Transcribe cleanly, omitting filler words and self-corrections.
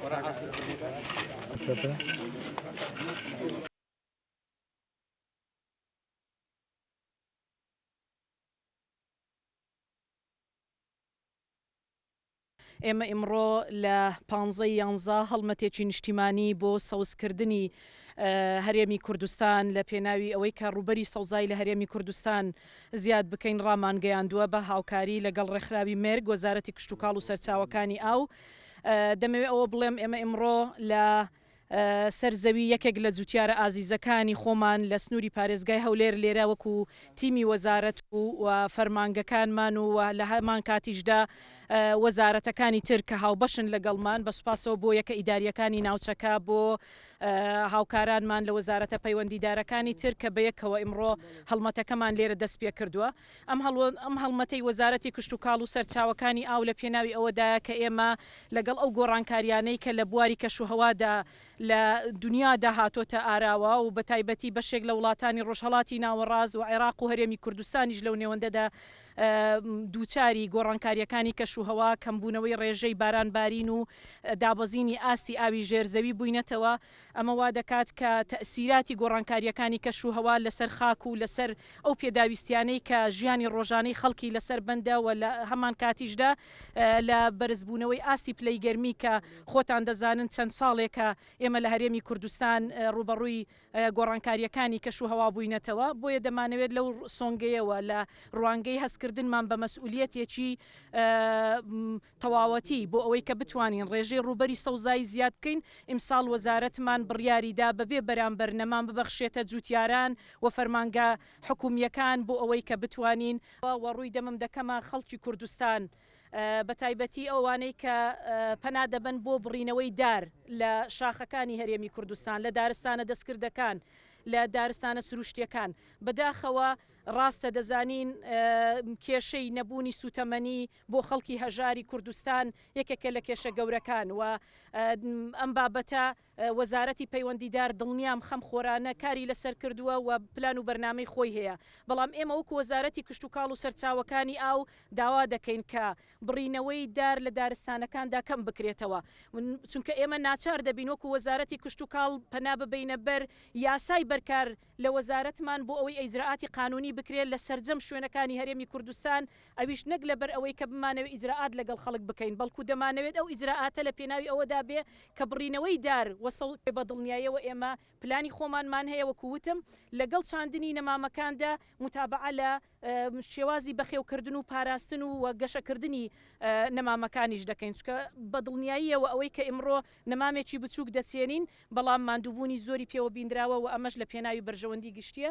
ئێمە ئیمڕۆ لە پانزەی یانزە هەڵمەتێکی نیشتیمانی بۆ سەوزکردنی هەرێمی کوردستان لە پێناوی ئەوەی کە ڕووبەری سەوزایی لە هەرێمی کوردستان زیاد بکەین ڕامانگەیاندووە بە هاوکاری لەگەڵ ڕێکخراوی مێرگ وەزارەتی کشتوکاڵ و سەرچاوەکانی ئاو دەمەوێت ئەوە بڵێم ئێمە ئیمڕۆ لە سەر زەوی یەکێک لە جوتیارە ئازیزەکانی خۆمان لە سنووری پارێزگای هەولێر لێرە وەکو تیمی وەزارەت و فەرمانگەکانمان و لە هەمان کاتیشدا وەزارەتەکانی تر کە هاوبەشن لەگەڵمان بە سوپاسەوە بۆ یەکە ئیدارییەکانی ناوچەکە بۆ هاوکارانمان لە وەزارەتە پەیوەندیدارەکانی تر کە بەیەکەوە ئیمڕۆ هەڵمەتەکەمان لێرە دەستپێکردووە. ئەم ئەم هەڵمەتەی وەزارەتی کشتوکاڵ و سەرچاوەکانی ئاو لە پێناوی ئەوەدایە کە ئێمە لەگەڵ ئەو گۆڕانکاریانەی کە لە بواری کەشوهەوادا لە دونیادا هاتۆتە ئاراوە و بەتایبەتی بەشێک لە وڵاتانی ڕۆژهەڵاتی ناوەڕاست و عێراق و هەرێمی کوردستانیش لەو نێوەندەدا دووچاری گۆڕانکارییەکانی کەشوهەوا، کەمبوونەوەی ڕێژەی باران بارین و دابەزینی ئاستی ئاوی ژێر زەوی بووینەتەوە. ئەمە وا دەکات کە تەئسیراتی گۆڕانکارییەکانی کەشوهەوا لەسەر خاک و لەسەر ئەو پێداویستیانەی کە ژیانی ڕۆژانەی خەڵکی لەسەر بەندە و لە هەمانکاتیشدا لە بەرزبوونەوەی ئاستی پلەی گەرمی کە خۆتان دەزانن چەند ساڵێکە ئێمە لە هەرێمی کوردستان ڕووبەڕووی گۆڕانکارییەکانی کەشوهەوا بووینەتەوە، بۆیە دەمانەوێت لەو سۆنگەیەوە لە ڕوانگەی هەستکردنمان بە مەسئولیەتێکی تەواوەتی بۆ ئەوەی کە بتوانین ڕێژەی ڕووبەری سەوزایی زیاد بکەین، ئیمساڵ وەزارەتمان بڕیاری دا بەبێ بەرامبەر نەمام ببەخشێتە جووتیاران و فەرمانگە حکوومییەکان بۆ ئەوەی کە بتوانین و ڕووی دەمم دەکەمە خەڵکی کوردستان بەتایبەتی ئەوانەی کە پەنا دەبەن بۆ بڕینەوەی دار لە شاخەکانی هەرێمی کوردستان، لە دارستانە دەستکردەکان، لە دارستانە سروشتییەکان. بەداخەوە ڕاستە دەزانین کێشەی نەبوونی سووتەمەنی بۆ خەڵکی هەژاری کوردستان یەکێکە لە کێشە گەورەکان و ئەم بابەتە وەزارەتی پەیوەندیدار دڵنیام خەمخۆرانە کاری لەسەر کردووە و پلان و بەرنامەی خۆی هەیە، بەڵام ئێمە وەکو وەزارەتی کشتوکاڵ و سەرچاوەکانی ئاو داوا دەکەین کە بڕینەوەی دار لە دارستانەکاندا کەم بکرێتەوە، چونکە ئێمە ناچار دەبین وەکو وەزارەتی کشتوکاڵ پەنا ببەینە بەر یاسای بەرکار لە وەزارەتمان بۆ ئەوەی ئیجرائاتی قانونی بکرێت لە سەرجەم شوێنەکانی هەرێمی کوردستان، ئەویش نەک لەبەر ئەوەی کە بمانەوێت ئیجرائات لەگەڵ خەڵک بکەین، بەڵکو دەمانەوێت ئەو ئیجرائاتە لە پێناوی ئەوەدا بێ کە بڕینەوەی دار و بە دڵنیایەوە ئێمە پلانی خۆمانمان هەیە وەکو وتم لەگەڵ چاندنی نەمامەکاندا موتابەعە لە شێوازی بەخێوکردن و پاراستن و گەشەکردنی نەمامەکانیش دەکەین، چونکە بە دڵنیاییەوە ئەوەی کە ئیمڕۆ نەمامێکی بچووک دەچێنین، بەڵام ماندووبوونی زۆری پێوە بینراوە و ئەمەش لە پێناوی بەرژەوەندی گشتییە.